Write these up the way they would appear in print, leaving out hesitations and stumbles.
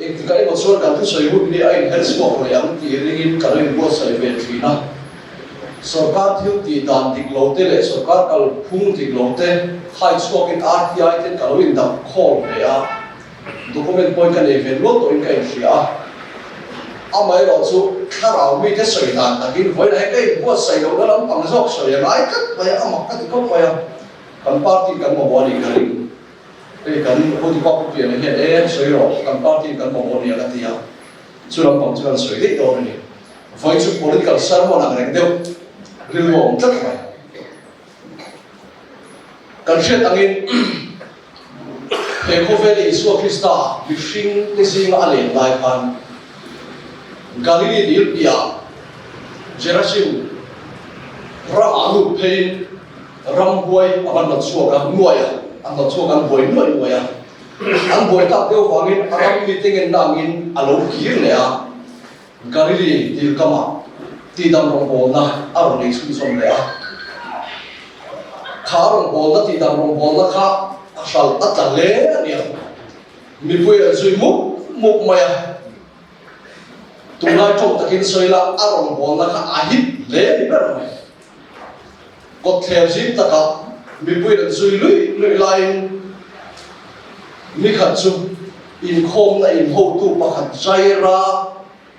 Engtikah emaw chuan kan thusawi hun hi a inher chhuak leh ang tih ringin ka lo inbuatsaih ve thin a. Sorkar thil tih dan dik lo te leh sorkar kalphung dik lo te hai chhuakin RTI ten ka lo indap khawl ve a, document pawhin ka nei ve nual tawhin ka inhria a. Amaherawh chu thlarau mite sawi dan takin vawiin ah hian ka inbuatsaih lohna lampang zawk sawi a ngai tlat mai a, a mak ka ti khawp mai a, kan party kan mamawh a nih ka ring. Hei kan hotupa pu Piana hian e sawi rawh, kan party in kan mamawh nia ka ti a, chu lampang chu kan sawi daih dawn a ni. Vawi chu political sermon ang reng deuh rilru a awm tlat mai. Kan hriat angin he khawvela Isua Krista mihring te zinga a len lai khan Galili dil piah Gerasim ramah lut pheiin Ramhuai a va hnawt chhuak a, nuai a, a hnawt chhuak an buai nuai nuai a. An buai tak deuh vangin a ram mite ngenna angin a lo kir leh a, Galili dil kamah tihdam rawngbawlna a rawn nei chhunzawm leh a. Kha rawngbawlna tihdam rawngbawlna kha a hral a tla hle a nia, mipui an zui mup mup mai a. Tunlai tawng takin sawi la, a rawngbawlna kha a hip hle ni ber mai. Kawtthler zing takah mipuiin an zui luih luih laiin nikhat chu inkhawmna in hotu pakhat Jaira,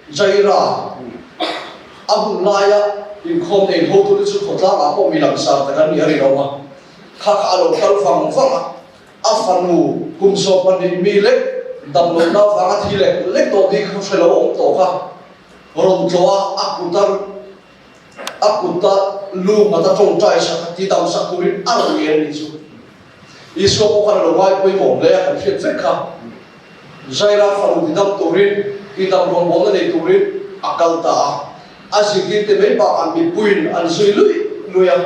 Jaira, a hun laia inkhawmna in hotute chu khawtlangah pawh mi langsar tak an nih a rinawm a, kha kha a lo kal vang vang a, a fanu kum 12 mi lek damlohna vanga thi lek lek tawh bik kha hre lo awm tawh kha rawn tlawh a, a kuta A kuta lu nghat a tawngtai sak a ti dam sak turin a rawn ngen a nih chu. Isua pawh khan a lo ngai pawimawh hle a kan hriat vek kha. Jaira fanu ti dam turin, ti dam rawngbawlna nei turin a kal ta a. A zirtirte mai bakah mipuiin an zui luih luih a.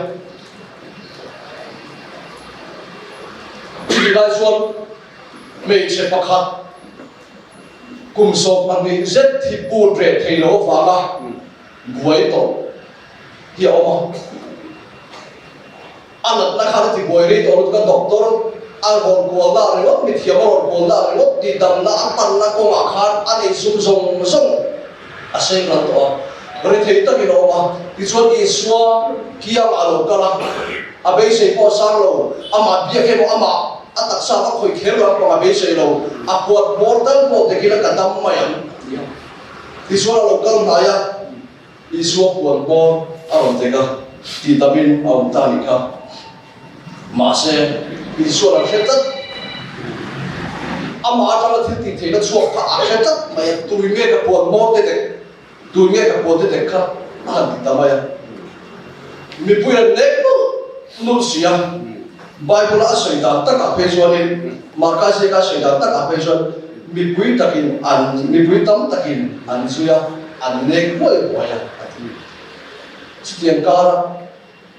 Chutih lai chuan hmeichhe pakhat kum 12 zet hi put reh thei lo avanga buai tawh hi a awm a, a natna khan a ti buai rei tawh lutuk a, doctor a rawn kualna ah ringawt, mithiam a rawn kualna ah ringawt tih damna a panna kawngah khan a nei zum zawng zawng a seng ral tawh a, rethei takin a awm a, tichuan Isua kiangah a lo kal a, a beisei pawh a sang lo, amah biak emaw amah a taksa va khawih kher lampang a beisei lo, a puat hmawr tal pawh takin a ka dam mai ang a ti a. Tichuan a lo kal hnai a, Isua puan bawr a rawn tek a, tih tamin a awm ta a nih kha. Mahse, Isua'n a hre tlat. Amah atanga thil tih theihna chhuak kha a hre tlat mai a, Tui nge ka puan bawr te dek, tui nge ka puan te dek kha a han ti ta mai a. Mipui an nek nulh nulh si a, Bible-a a sawi dan takah phei chuanin, Marka ziaka a sawi dan takah phei chuan, Mipui takin an, mipui tam takin an zui a, an nek buai buai a, a ti. Chutiang kara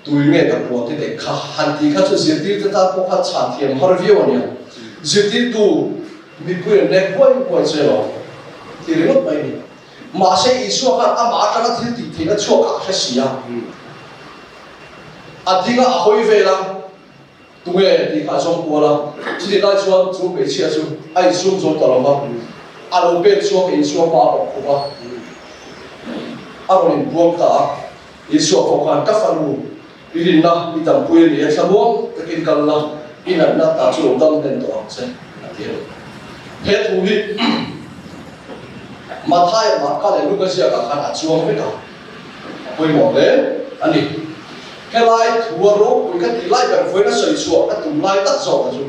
tui nge ka puan te dek kha han tih kha chu zirtirte tan pawh khan chhan thiam har viau a nia. Zirtirtu mipui an nek buai buai che lo ti ringawt mai a ni. Mahse Isua khan amah atanga thil tih theihna chhuak kha a hre si a. A ding a, a hawi vel a. Tunge tih kha a zawng kual a, chutih lai chuan chu hmeichhia chu a insum zo ta lo va, a lo pek chhuak a Isua hma a awk khawp a, a rawn inbuang ta a. Isua pawh khan, Ka fanu, i rinna i dampui a ni e, thlamuang takin kal la, i natna ta chu lo dam hlen tawh ang che, a ti a ni. He thu hi Mathaia, Marka leh Luka ziakah khan a chuang vek a. A pawimawh hle a ni. Helai thu a ropui ka tih lai ber vawiin a sawi chhuah ka tum lai tak zawk a chu.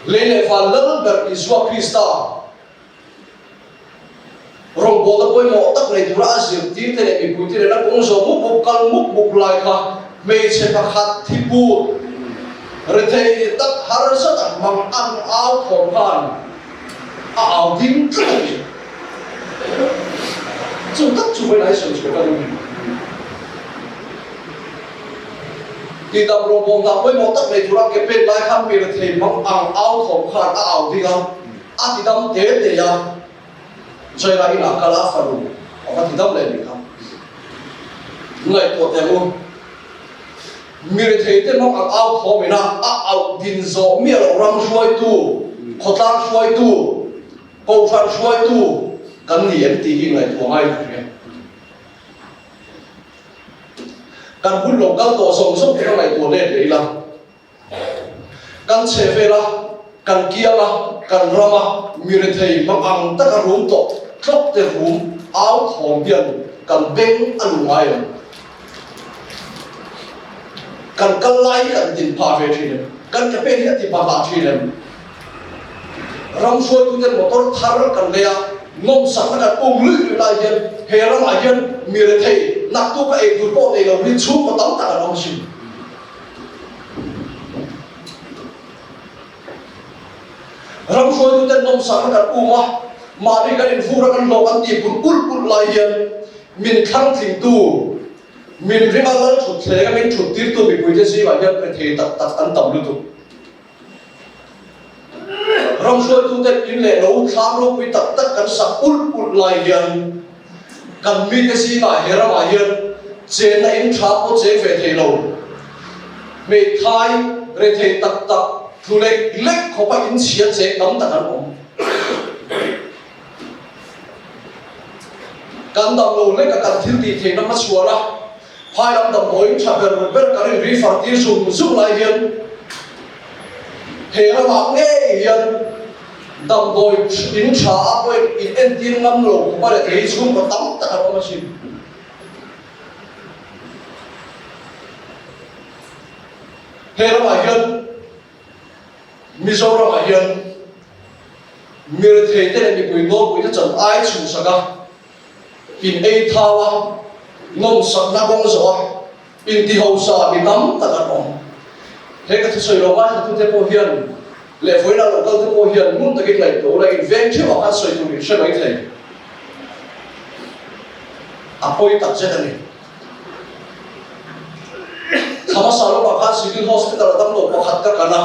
Lei leh van lal ber Isua Krista rawngbawlna pawimawh tak nei tura a zirtirte leh mipuite nena kawng zawh mup mup kal mup mup lai kha hmeichhe pakhat thi put rethei tak harsa tak mang ang au thawm khan a au ding tlat a ni. Chu tak chu vawiin ai sawi chhuah ka duh. Tihdam rawngbawlna pawimawh tak nei tura ke pen lai khan mi rethei mang ang au thawm khan a au ding a, a tidam te te a, Jaira inah kal a fanu a va tidam leh nih kha. Ngaihtuah teh u. Mi rethei te mang ang au thawm ina a auh din zawh miah loh ram hruaitu. Khawtlang hruaitu, Kohhran hruaitu kan ni em tih hi ngaihtuah ngai ka hria. Kan hun lo kal tawh zawng zawng te ka ngaihtuah let leh ila. Kan chhe vel a, kan kiang a, kan ram a, mi rethei hmang ang taka rum tawh tlawk te rum au thawm hian kan beng a luh ngai em? Kan kal lai hi kan din phah ve thin em? Kan ke pen hi a ti phah hlah thin em? Ram hruaituten motor thar kan lei a, nawmsakna kan um luih luih lai hian he ramah hian mi rethei naktuk a ei tur pawh nei lo hi chhungkaw tam tak an awm thin. Ram hruaituten nawmsakna kan um a, mahni kan invur a kan hlawh kan tih pulh ulh ulh lai hian min thlang tlingtu, min ringa lal thut thlenga min thut tirtu mipuite zingah hian rethei tak tak an tam lutuk. Ram hruaituten in leh lo thlam ropui tak tak kan sak ulh ulh lai hian kan mite zingah he ramah hian chenna in tha pawh cheng ve thei lo. Hmeithai rethei tak tak tlu lek lek khawpa inchhia cheng tam tak an awm. Kan dam lo lek a kan thil tih theihna hmachhuan a, phai lam damdawiin tha ber ber kan inri far tir zung zung lai hian he ramah ngei hian damdawi in tha a pawhin in entir ngam lo khawpa leh thei chhungkaw tam tak an awm asin. He ramah hian Mizoramah hian mirethei te leh mipui nawlpui te chan ai chhuhsak a, in ei thau a, nawmsakna kawng zawh a, intihausa mi tam tak an awm. He ka thusawi lo ngaithlatute pawh hian leh vawiina lo kalte pawh hian ngun takin ngaihtuah ula inveng theuh ah khan sawi tur in hre mai thei. A pawi tak zet a ni. Thla hmasa lamah khan Civil Hospital a damlo pakhat ka kan a,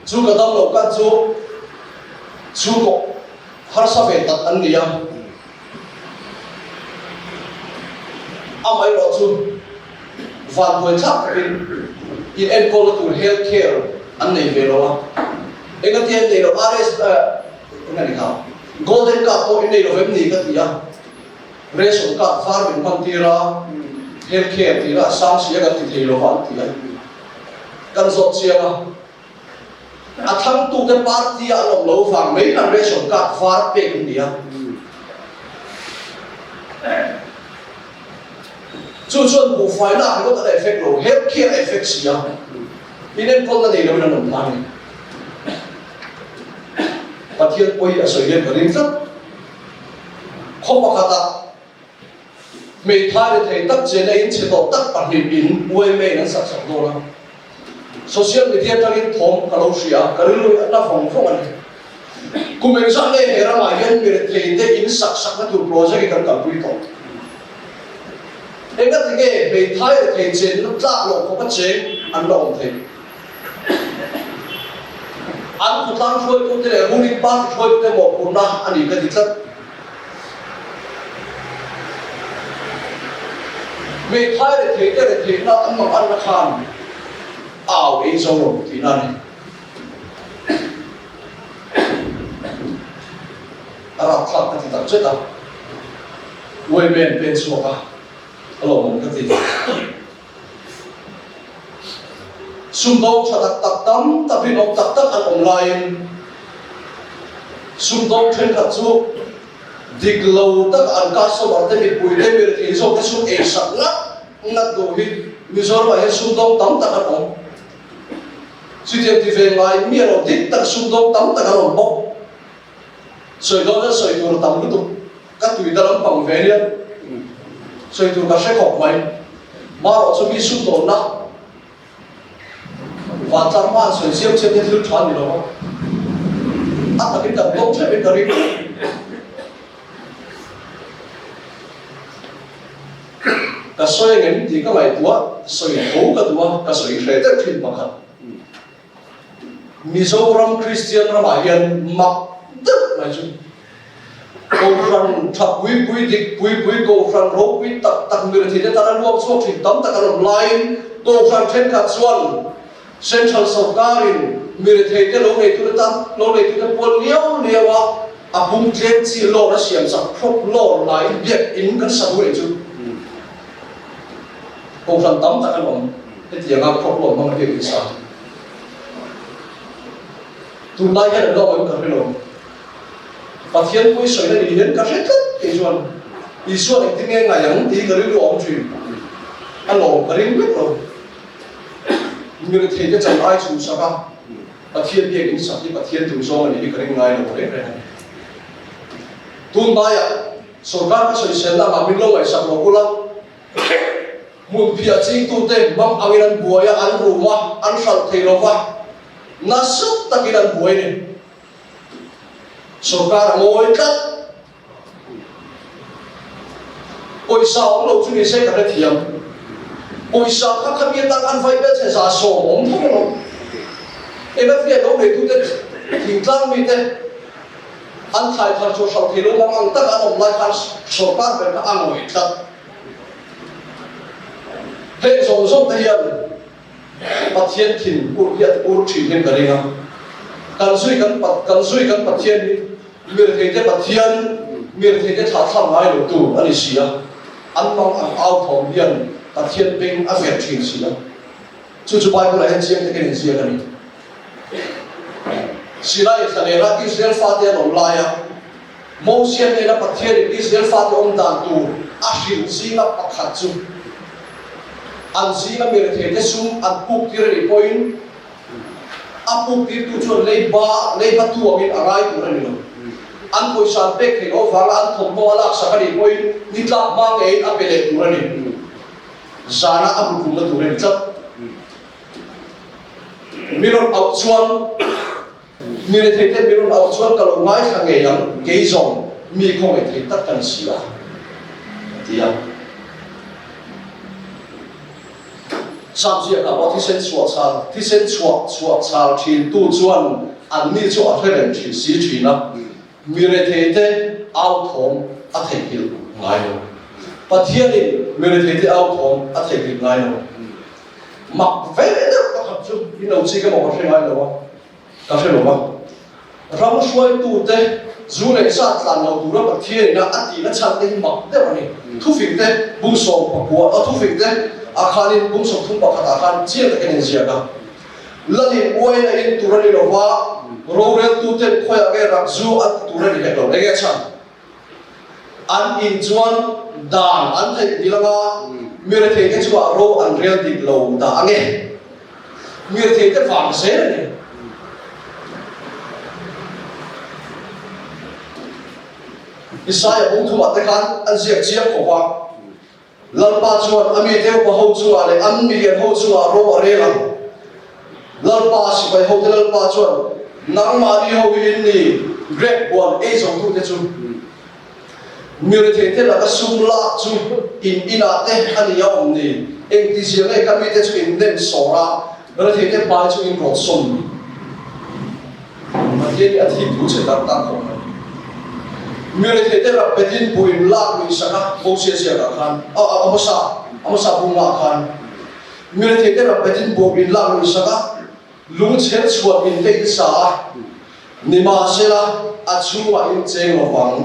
chu ka damlo kan chu chhungkaw harsa ve tak an ni a. Amaherawh chu vanbuai thlak takin in enkawlna tur health care an nei ve lo a, engati an nei lo RS eng a ni kha Golden card pawh in nei lo vem ni ka ti a. Ration card var min hman tir a, health care tih lah sang sia kan ti thei lo va an ti a, kan zawt chiang a, a thlangtute party ah an awm lo vang mai kan ration card var pek an ni a, chu chuan buhfai lak ringawt an effect lo, health care a effect si a, inenkawlna nei loin an awm phah a ni. Pathian pawi a sawi hian ka ring tlat. Khaw pakhatah hmeithai rethei tak chena in chhe tawh tak pahnihin yma in an sak sak dawn a. Social media atangin thawm ka lo hria a, ka rilru hi a na vawng vawng a ni. Kum engzah nge he ramah hian mi rethei te in sak sakna tur project hi kan kalpui tawh? Engati nge hmeithai rethei chenna tlak loh khawpa cheng an la awm theih? An khawtlang hruaitute leh ruling party hruaitute mawhphurhna a ni ka ti tlat. Hmeithai rethei te retheihna an mang anna khan au ei zo lo tihna a ni. A rapthlak ka ti tak zet a, Uaimen pen chhuak a, a lawmawm ka ti. Sumdawng tha tak tak tam tak rinawm tak tak an awm laiin sumdawng thenkhat chu dik lo taka an customer te mipui te mi rethei zawk te sum ei sak ngat ngat duh hi Mizoramah hian sumdawng tam tak an awm. Chutiang ti ve ngai miah lo dik tak sumdawng tam tak an awm bawk. Sawi dawn chuan sawi tur a tam lutuk. Ka tui ta lampang ve nia. Sawi tur ka hre khawp mai. Marawh chu mi sumdawnna vantlang hma an sawi chiam chiam te thil tha a ni lo a. A takin kan tawng ṭheuh in ka ring. Ka sawi angem tih ka ngaihtuah, sawi tho ka duh a, ka sawi hreh deuh ṭhin pakhat. Mizoram Kristian ramah hian mak deuh mai chu Kohhran tha pui pui, dik pui pui, Kohhran ropui tak tak mi rethei te tana luak chhuak thin tam tak an awm laiin Kohhran thenkhat chuan Central Sawrkarin. mi retheite lo neitute tan lo neitute pual liau liau a, a bung tlem chi loan a siam sak crop loan laiin biak in kan sa duh leh chu kohhran tam tak an awm hetianga crop loan hmanga biak in sa. Tunlai hian an lo awm em ka hre lo. Pathian pawi sawina ni hian ka hre tlat kei chuan Isuan engtin nge ngai ang tih hi ka rilru a awm thin. A lawm ka ring vek lo. Mi rethei te chan ai chhun sak a, Pathian biak in sak hi Pathian tum zawng a nih hi ka ring ngai lo reng reng a ni. Tun laiah sorkar ka sawiselna angah min lo ngaihsak lo ula, hmun phiah chingtute hmang angin an buai a, an rum a, an hralh thei lo va, nasa takin an buai a ni. Sorkar a ngawi tlat. Pawisa awm lo chu ni se ka hrethiam. Pawisa kha khami atan an vai vel che 100 awm tho lo. Engatinge lo neitute thingtlang mite an thlai thar chu hralh thei lo mang ang taka an awm lai khan sorkar ber kha a ngawi tlat. Heng zawng zawng te hian Pathian thin ur hi a ti ur thin hian ka ring a, kan zui kan kan zui kan Pathian hi mirtheite Pathian, mirtheite thlahthlak ngai lo tu a ni si a, an mang ang au thawm hian Pathian beng a verh thin si a, chu chu Bible ah hian chiang takin inziak a ni. Sinai thlalera Israel fate an awm laia Mosia hnena Pathianin Israel fate awm dan tur a hrilh zinga pakhat chu, an zinga mi retheite sum an puk tir a nih pawhin a puk tirtu chuan leiba leiba tu angin a ngai tur a ni lo. An pawisa an pek theih loh avanga an thawmhnaw a laksak a nih pawhin ni tlak hma ngeiin a pe leh tur a ni. Zana a hmuhkumna tur a ni tlat. Mi rawn auh chuan. Mi rethei te mi rawn auh chuan ka lo ngaithla ngei ang, kei zawng mi khawngaih thei tak ka ni si a, a ti a. Sam ziakah pawh thisen chhuah chhal, thisen chhuah chhuah chhal thintu chuan anni chu a hre reng thin si thin a, mi rethei te au thawm a theihnghilh ngai lo. Pathianin mi rethei te au thawm a theihnghilh ngai lo. Mak ve deuh pakhat chu in lo chik emaw ka hre ngai lo a, ka hre lo a. Ram hruaitute zu leh zat tlan lo tura Pathian ina a tihna chhan te hi mak deuh a ni. Thufing te bung 19 a thufing te ah khanin bung 31 ah khan chiang takin inziak a. Lalin uaina in tur a ni lo va, roreltuten khawiah nge rak zu an ti tur a ni hek lo. Enge chhan? An in chuan dan an theih nghilh anga mi retheite chungah ro an rel dik lo dah ang e. Mi retheite vang zel a ni. Isaia bung thumah te khan an ziak chiang khawp a. Lalpa chuan a mite upa ho chungah leh an milian ho chungah ro a rel ang. Lalpa, sipai hote Lalpa chuan, Nangmahni ho hi in ni, grep huan ei zotute chu. Mi retheite laka sum lak chu in inah te a ni a awm ni? Engtizia nge ka mite chu in nem sawr a, retheite hmai chu in rawt sawn ni? Pathian hi a thik thu che tak tak khawp mai. Mi retheite rak betin buin lak lui sak a, Mosia ziakah khan, a Amosa, Amosa bungah khan, mi retheite rak betin buin lak lui sak a, lungchher chhuat in te in sa a, nimahsela a chhungah in cheng lo vang,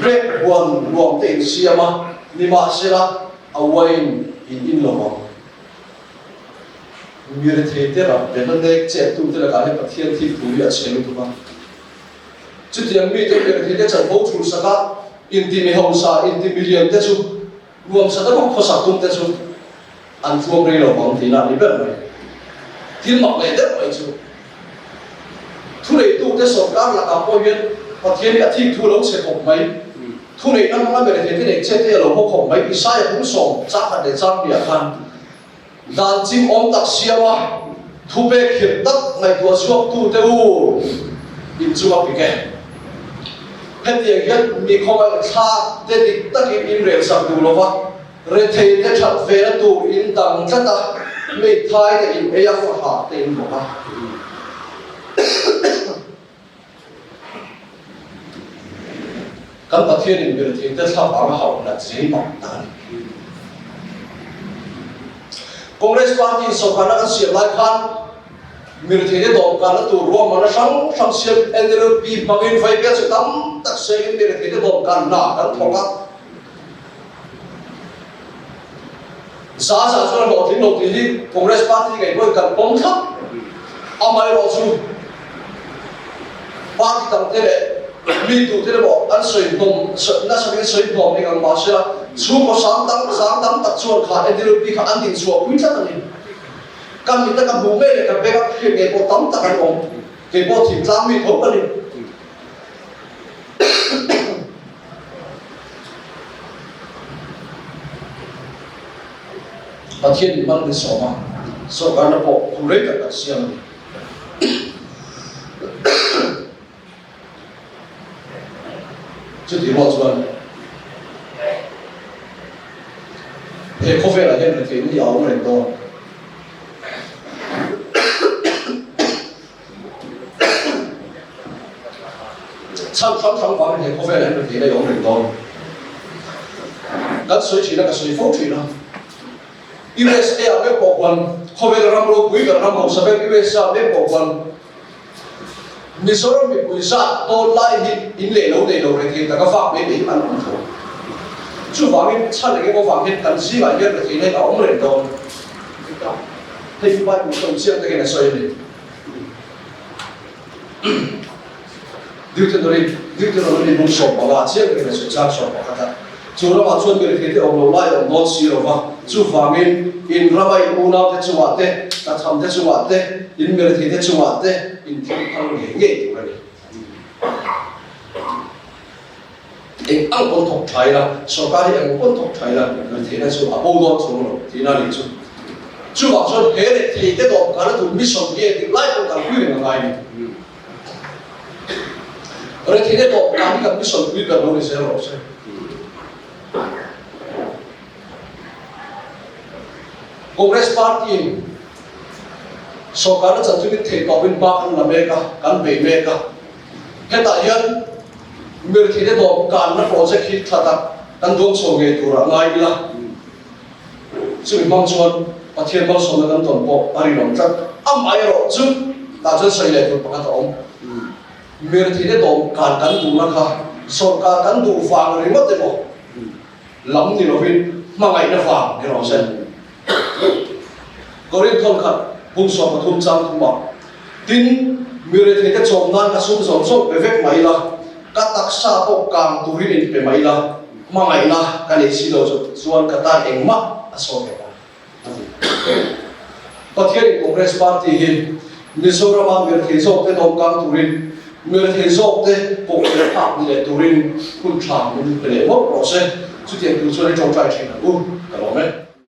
grep huan ruam te in siam a, nimahsela a uain in in lo vang. Mi rethei te ram leh nek chet tu te lakah hian Pathian thik thu hi a chhe lutuk a. Chutiang mite mi rethei te chanvo thur sak a, inti mi hausa, inti mi lian te chu nuamsa taka khawsak tum te chu an tluang rei lo vang tihna a ni ber mai. Thil mak leh deuh mai chu thuneitute sawrkar lakah pawh hian Pathian hi a thik thu a lo chhe khawp mai. Thuneihna hmanga mi rethei te nek chet te a lo haw khawp mai. Isaia bung sawm chang khat leh chang hniah khan Dan chim awm tak siama thupek khirh tak ngaihtuah chhuaktute u in chunga pik e. Hetiang hian mi khawngaih thlak te dik takin in relsak duh lova, rethei te that vena tur in dang tlat a, hmeithai te in ei a, fahrah te in bawk a. Kan Pathianin mirethei te thla vanga hauh nat zing mak tak a ni. Congress Party in sawrkarna kan siam lai khan. Mirtheite dawmkanna tur ruahmanna hrang hrang siam NLUP hmangin vaibel chu tam tak sengin mirtheite dawmkanna kan thawk a. Za za chuan a hlawhtling lo tih hi Congress party ngei pawhin kan pawm thlap. Amaherawhchu party dangte leh mi tute emaw an sawi hnawm nasa takin sawi hnawm eng ang mahsela chhungkaw sang tam sang tam tak chuan kha NLUP kha an dinchhuah pui tlat a ni. Ka mit a ka hmuh ngei leh ka beng a ka hriat ngei pawh tam tak an awm. Kei pawh thingtlang mi tho ka ni. Pathian in mal min sawm a, sorkarna pawh kum rei tak kan siam a ni. Chutih rual chuan he khawvelah hian retheihna hi a awm reng dawn. Chhan hrang hrang vangin he khawvelah hian retheihna hi a awm reng dawn. Kan sawi thin a, ka sawi fo thin a. USA ah meuh pawh khuan khawvel ram ropui ber ram hausa ber USA ah meuh pawh khuan Mizoram mipui zat tawn lai hi in leh lo nei lo rethei taka vak mai mai an awm tho. Chuvangin chhan eng emaw vang hian kan zingah hian rethei na hi a awm reng dawn. Hei hi Bible chuan chiang takin a sawi a ni. Deuteronomy Deuteronomy bung 15 chiang takin a sawi chang 11 a. Chu ramah chuan mi rethei te awm lo lai a awm dawn si lo va, chuvangin in rama in unaute chungah te, tlatham te chungah te, in mi rethei te chungah te in thil phal ngei ngei tur a ni. Eng ang pawn thawk tha ila, sorkar hi eng pawn thawk tha ila, retheihna chu a bo dawn chuang lo tihna a nih chu. Chuvang chuan he rethei te dawmkana tur mission hi engtik lai pawh kalpui reng a ngai a ni. Retheihna dawhkan hi kan mission pui ber lo ni zel rawh se. Congress party in sorkarna chanchungin theih tawpin hma kan la mek a, kan bei mek a. Hetah hian mirtheihna dawhkanna project hi tha tak kan duang chho ngei turah ngai ila. Chumi hmang chuan Pathian malsawmna kan tawn pawh a rinawm tlat. Amaherawh chu tah chuan sawi leh tur pakhat a awm. Mirthite dawmkan kan duhna kha sorkar kan duh vang ringawt emaw lam ni lovin hmangaihna vang ni rawh se. Korinth thawnkhat hung 13 chang thumah, Tin, mirethite chawm nan ka sum zawng zawng pe vek mai ila, ka taksa pawh kang turin in pe mai ila, Hmangaihna ka nei si lo chu chuan ka tan engmah a sawt lo ang, a ti. Pathianin Congress Party hi Mizorama mirthei zawkte dawmkang turin, mirthei zawkte pawhthei phak ni leh turin hun tha min pe leh mawlh rawh se. Chutiang tur chuan i tawngtai thin ang u, ka lawm e.